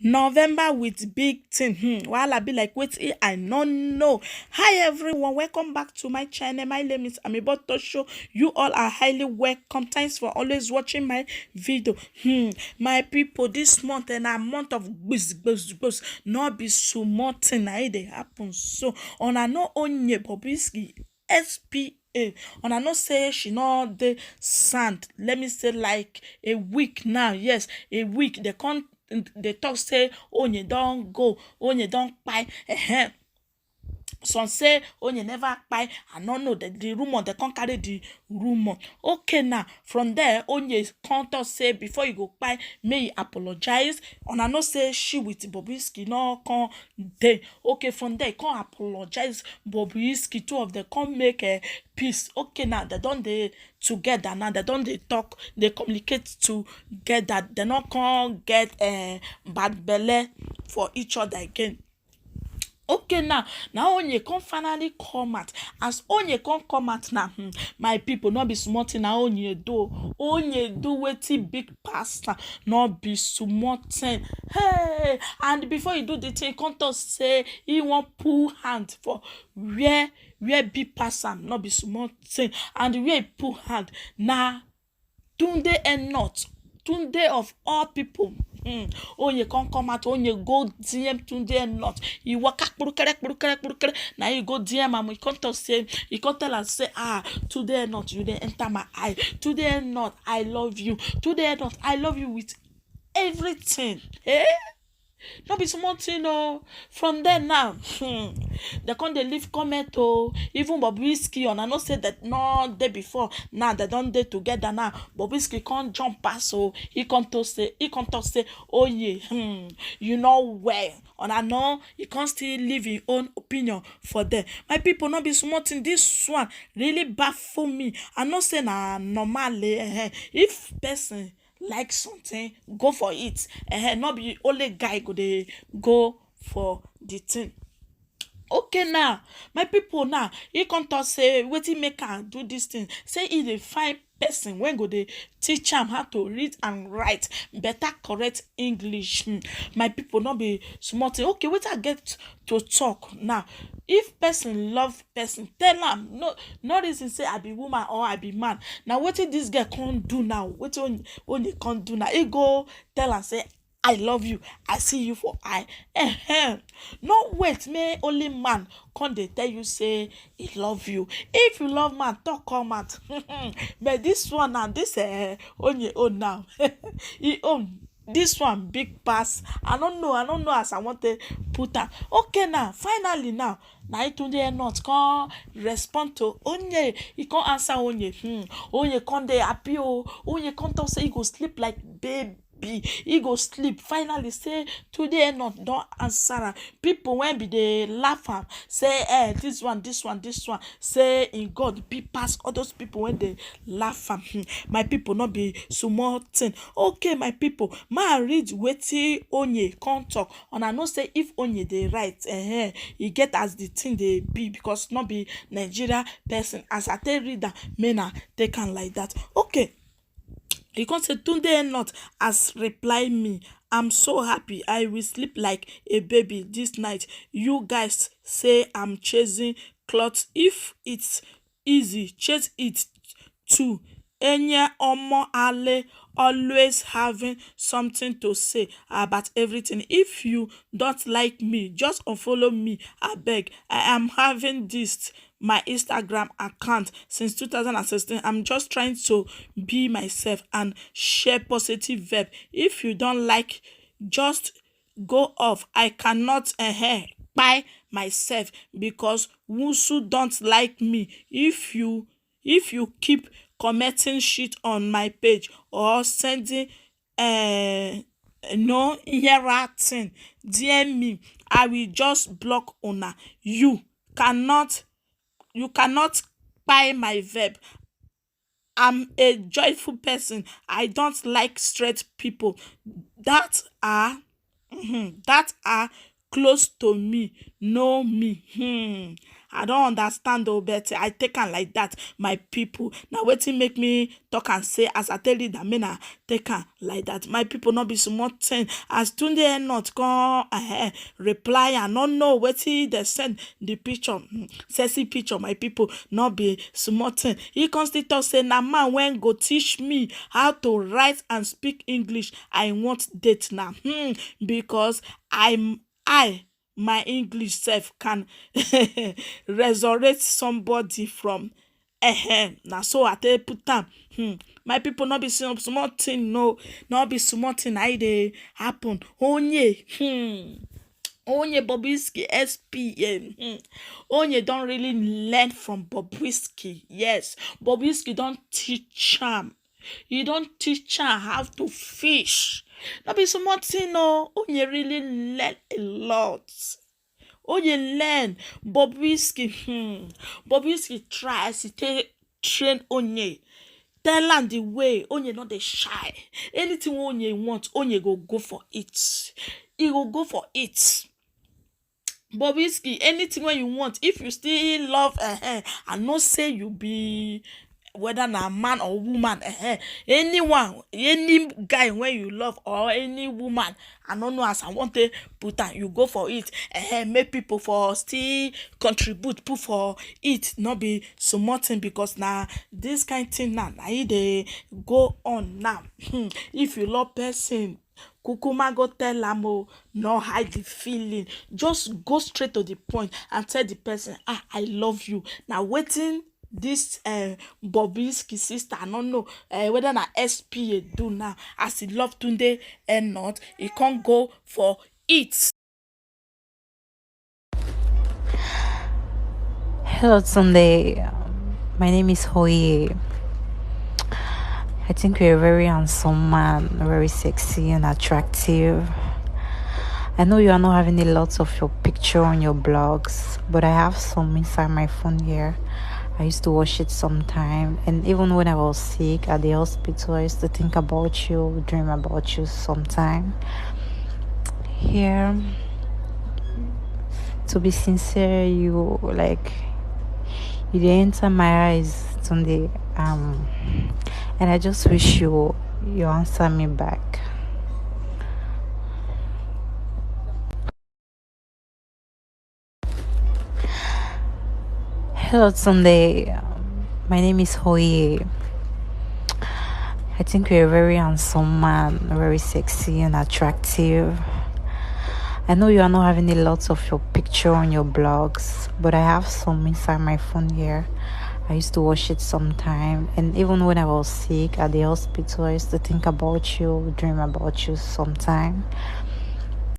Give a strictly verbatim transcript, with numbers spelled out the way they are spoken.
November with big thing. Hmm, wahala be like wetin I no know. Hi everyone, welcome back to my channel. My name is Amibotosho. You all are highly welcome. Thanks for always watching my video. Hmm, my people, this month and a month of gbus gbus gbus. No be small thing na e dey happen. So una know Onye Bobrisky S P A. Una know say she no dey sand. Let me say like a week now. Yes, a week. They come they talk say Onye don go, Onye don kpai. Ehem. Some say Onye never kpai. I no know the, the rumor. They come carry the rumor. Okay, now from there Onye come talk say before you go kpai, may he apologize. Una know say she with Bobrisky no come dey. Okay, from there come apologize. Bobrisky, two of them come make a peace. Okay, now they don dey together now. They don dey talk, they communicate together. They no come get a bad belle for each other again. Okay, now now Onye come finally come out. As Onye come come out now, hmm, my people, no be small thing na Onye do. Onye do wetin big pastor, no be small thing. Hey, and before he do the thing, he come talk say he wan put hand for where where big pass am, no be small thing. And where he put hand na Tunde Enot, Tunde of all people. Hmm. Onye come come out, Onye go D M Tunde Enot. He waka kpurukere kpurukere kpurukere. Na he go D M am. He come talk say, he come tell am say, ah, Tunde Enot, you dey enter my eye. Tunde Enot, I love you. Tunde Enot, I love you with everything. Eh? No be small thing o. From there now, hmm, they come dey leave comment o. Even Bobrisky, una know say that no dey before. Now they don dey together now. Bobrisky come jump pass o. He come to say, he come talk say, Onye, hmm, you know well. Una know he come still leave his own opinion for there. My people, no be small thing. This one really baffle me. I know say na normal, eh, eh. If person like something, go for it. Eh, eh, no be only guy go dey go for the thing. Okay, now my people, now he come talk say wetin make am do this thing. Say he dey find person wey go dey teach am how to read and write better correct English. Hmm. My people, no be small thing. Okay, wetin I get to talk now? If person love person, tell am. No, no reason say I be woman or I be man. Na wetin this girl come do now? Wetin Onye, Onye come do now? He go tell am say, I love you. I see you for eye. Ehem. No wait, may only man come dey tell you say he love you. If you love man, talk come out. But this one now, this, eh, Onye own now. He own. This one big pass. I don't know. I don't know as I want to put am. Okay, now finally now, na Tunde Enot come respond to Onye. He come answer Onye. Hmm. Onye come dey happy o. Onye come talk say he go sleep like baby. He go sleep. Finally say Tunde Enot don answer am. People wey be dey laugh am say, eh, this one, this one, this one, say in God be pass all those people wey dey laugh am. Hmm. My people, no be small thing. Okay, my people, ma read wetin Onye come talk. Una know say if Onye dey write, eh, eh, e get as the thing dey be, because no be Nigeria person. As I take read am, may na take am like that. Okay. He come say, Tunde Enot as reply me, I'm so happy. I will sleep like a baby this night. You guys say I'm chasing cloth. If it's easy, chase it too. Enye Omo Ale always having something to say about everything. If you don't like me, just unfollow me, I beg. I am having this my Instagram account since two thousand sixteen. I'm just trying to be myself and share positive vibe. If you don't like, just go off. I cannot, uh, buy myself because Wunsu don't like me. If you if you keep commenting shit on my page or sending, uh, no hear thing, D M me. I will just block una. You cannot, you cannot buy my vibe. I'm a joyful person. I don't like straight people that are, mhm, that are close to me know me. Hmm. I don't understand though, but I take am like that, my people. Now waiting make me talk and say as I tell you that me na take am like that. My people, not be small thing. As Tunde not come uh, reply and not know what he they send the picture, hmm, sexy picture, my people, not be small thing. He constantly talk say na man when go teach me how to write and speak English. I want date now, hmm, because I'm I my English self can resurrect somebody from ehem. Na so I take put am. Hmm. My people, not be small, small thing, no, not be small thing. I dey happen. Onye, hmm. Onye Bobrisky S P M. Hmm. Onye don't really learn from Bobrisky. Yes, Bobrisky don't teach am. You don't teach am how to fish. Not be small thing, no. Onye really learn a lot. Onye learn. Bobrisky, hmm. Bobrisky try as he take train Onye. Tell am the way. Onye not the shy. Anything Onye want, Onye go go for it. He go go for it. Bobrisky, anything when you want, if you still love uh, I know say you be whether na man or woman uh, anyone, any guy when you love or any woman, I don't know as I want to put am, you go for it uh, make people for still contribute put for it, not be small thing because now this kind thing now now e dey go on now. Hmm, if you love person, kukuma go tell am o, no hide the feeling, just go straight to the point and tell the person ah I love you. Now waiting this uh, Bobrisky sister, I don't know uh, whether na S P A do now as he love Tunde or not, he can't go for it. Hello, Sunday. My name is Hoye. I think you're a very handsome man, very sexy and attractive. I know you are not having a lot of your picture on your blogs, but I have some inside my phone here. I used to watch it sometime, and even when I was sick at the hospital, I used to think about you, dream about you sometime. Here, to be sincere, you like you dey enter my eyes, Tunde. Um, and I just wish you you answer me back. Hello, Tunde. My name is Hoye. I think you're a very handsome man, very sexy and attractive. I know you are not having a lot of your picture on your blogs, but I have some inside my phone here. I used to watch it sometime, and even when I was sick at the hospital, I used to think about you, dream about you sometime.